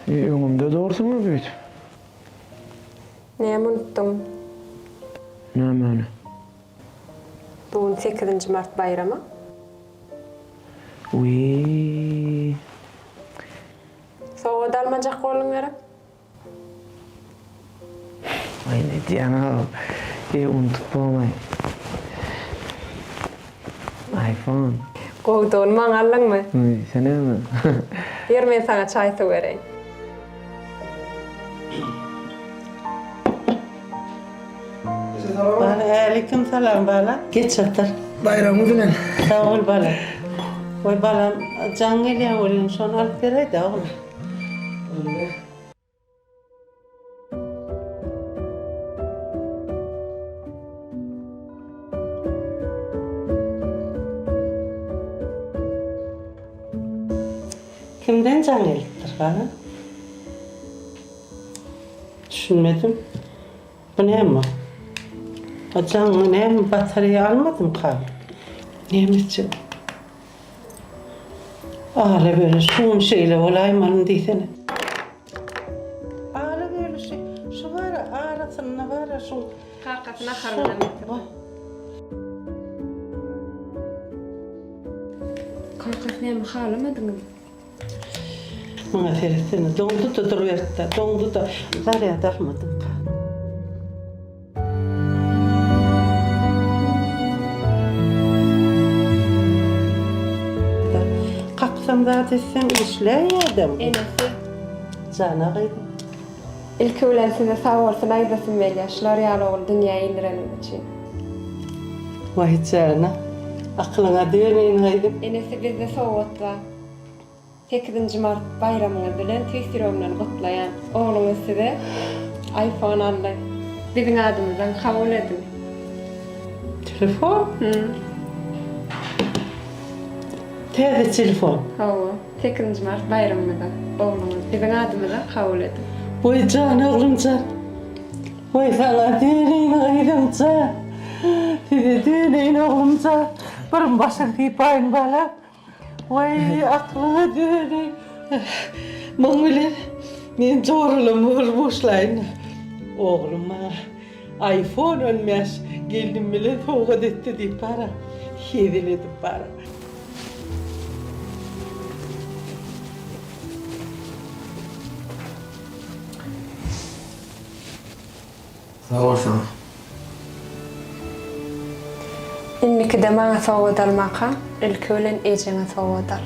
E, öňümde dursuň-a beýdip. Näme unutdyň? Nämäni? Bu gün sekizinji mart baýramy. Wiý. Sowgat almajak bolduň gerek? Aý ne diýýäň-ow. Eý unudyp bolmaý. Iphone. Gowudygyny maňa aldyňmy? Diýsene. Ýör men saňa çaý suw bereýin. Bala äleýkim salam bala. Geç otur. Baýramyňyz bilen. Sag bol bala. Goý balam jaň gelýär welin şony alyp beräýdä oglum. Boldy. Kimden jaň gelipdir bala? Düşünmedim. Bu näme? O jaňy näme batareýa almadymka? Näme etjek? Ala bölüş, şu gün şeýle bolaýmalymy diýsene. Ala bölüşi, şu bar arasynda bar şu. Kakasy nahar bilen getirdi. Kakasy näme halamadyňyzmy? Muňa seretsene, doňdy-da duruberdi-dä, doňdy-da. Zarýad almadymka. Kaksam zat etsem işläýýädem. Enesi. Jana gyzym. Ilki bilen size sag bolsun aýdasym gelýär, şular ýaly ogul dünýä indireniňiz üçin. Waý jana, akylyňa döneýin gyzym. Enesi bizde sowgat bar. Sekizinji mart baýramyňyz bilen tüýs ýüregimden gutlaýan. Ogluňyz size iPhone aldy. Biziň adymyzdan kabul ediň. Telefon? Hum. Täze telefon? Hawa. Sekizinji mart baýramyňyza ogluňyz biziň adymyza kabul ediň. Waý jan oglum jan. Waý saňa döneýin gyzym jan. Size döneýin oglum jan. Bir başyň sypaýyn balam. Waý aklyňa döneýin. Muň bilen men joralamy bir buşlaýyn. Oglum maňa iPhone 15 gelnim bilen sowgat etdi diýip bara hezil edip bara. Sag bol saňa. Indikide maňa sowgat almaka ilki bilen ejeňe sowgat al.